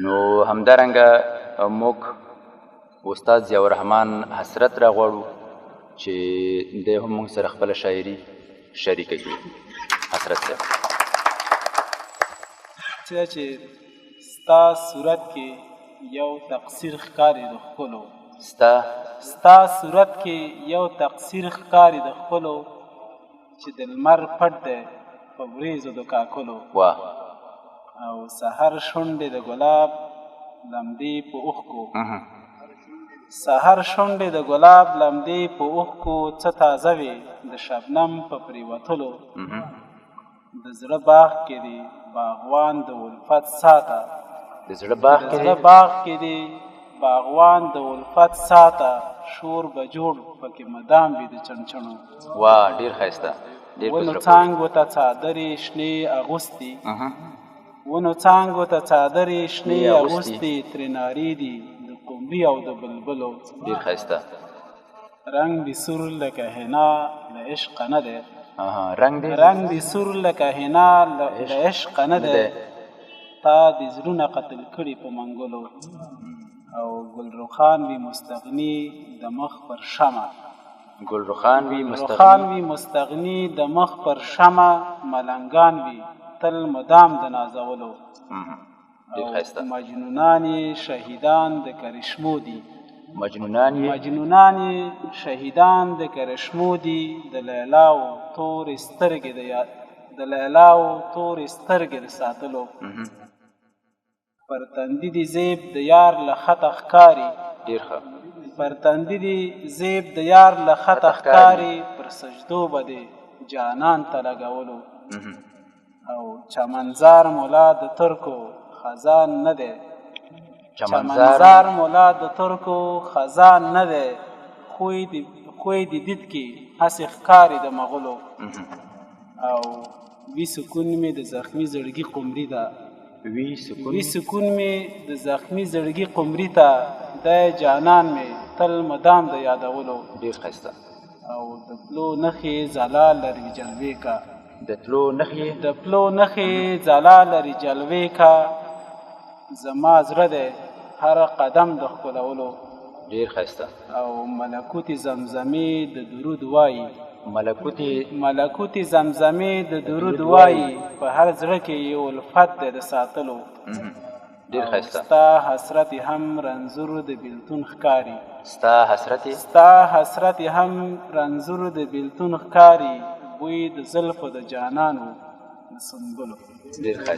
نو همدارنګه موږ استاد ضیاء الرحمن حسرت راغواړو چې دی هم موږ سره خپله شاعري شریکه کړي. حسرت صاحب. چې ستا صورت کې یو تقصیر ښکاري د ښکلو، ستا صورت کې یو تقصیر ښکاري د ښکلو، چې د لمر پټ دی په وریځو د کاکلو. واه. او سحر شونډې د ګلاب لمدې په اوښکو، سحر شونډې د ګلاب لمدې په اوښکو، څه تازه وې د شبنم په پرېوتلو. د زړه باغ کې دی باغوان د الفت ساته، د زړه باغ کې زړه باغ کې دی باغوان د الفت ساته، شور به جوړ پکې مدام وي د چڼچڼو. واه، ډېر ښایسته، ډېر په ونو زړه پورې. څانګو ته څادرې شنې اغوستي، ونو څانګو ته څادرې شنې اغوستي، ترې نارې دي د قمري او د بلبلو. ډېر ښایسته. رنګ دې سور لکه حنا له عشقه نه دی، رنګ دې رنګ دې سور لکه حنا له عشقه نه دی، تا دې زړونه قتل کړي په منګولو. او ګلرخان وي مستغني د مخ پر شمع، ګلرخان وي ګلرخان وي مستغني د مخ پر شمع، ملنګان وي تل مدام د نازولو. ډېر ښایسته. مجنونان یې شهیدان د کرشمو دي، مجنونان یې شهیدان د کرشمو دي، د لیلاو تورې سترګې د لیلاو تورې سترګې د ساتلو. پر تندي دي زیب د یار له خطه ښکاري، ډېر ښه. پر تندي دي زیب د یار له خطه ښکاري، پر سجدو به دې جانان ته لګولو. او چمنزار مولا د ترکو خزان نه دی، چمنزار مولا د ترکو خزان نه دی، خوی دې دید کې هسې ښکاري د مغولو. او وي سکون مې د زخمي زړګي قمري ده، وي سکون مې د زخمي زړګي قمري ته، دی جانان مې تل مدام د یادولو. ډېر ښایسته. او د پلو نښې ځلا لري جلوې کا، د تلو نښې، د پلو نښې ځلا لري جلوې کا، زما زړه دی هر قدم د ښکلولو. ډېر ښایسته. او ملکوتي زمزمې د درود وایي، ملکوتي زمزمې د درود وایي، په هر زړه کې یو الفت دی د ساتلو. ډېر ښایسته. ستا حسرت هم رنځور د بیلتون ښکاري، ستا حسرت، ستا حسرت هم رنځور د بیلتون ښکاري، بوی د زلفو د جانانو د سنبلو. ډېر ښایسته.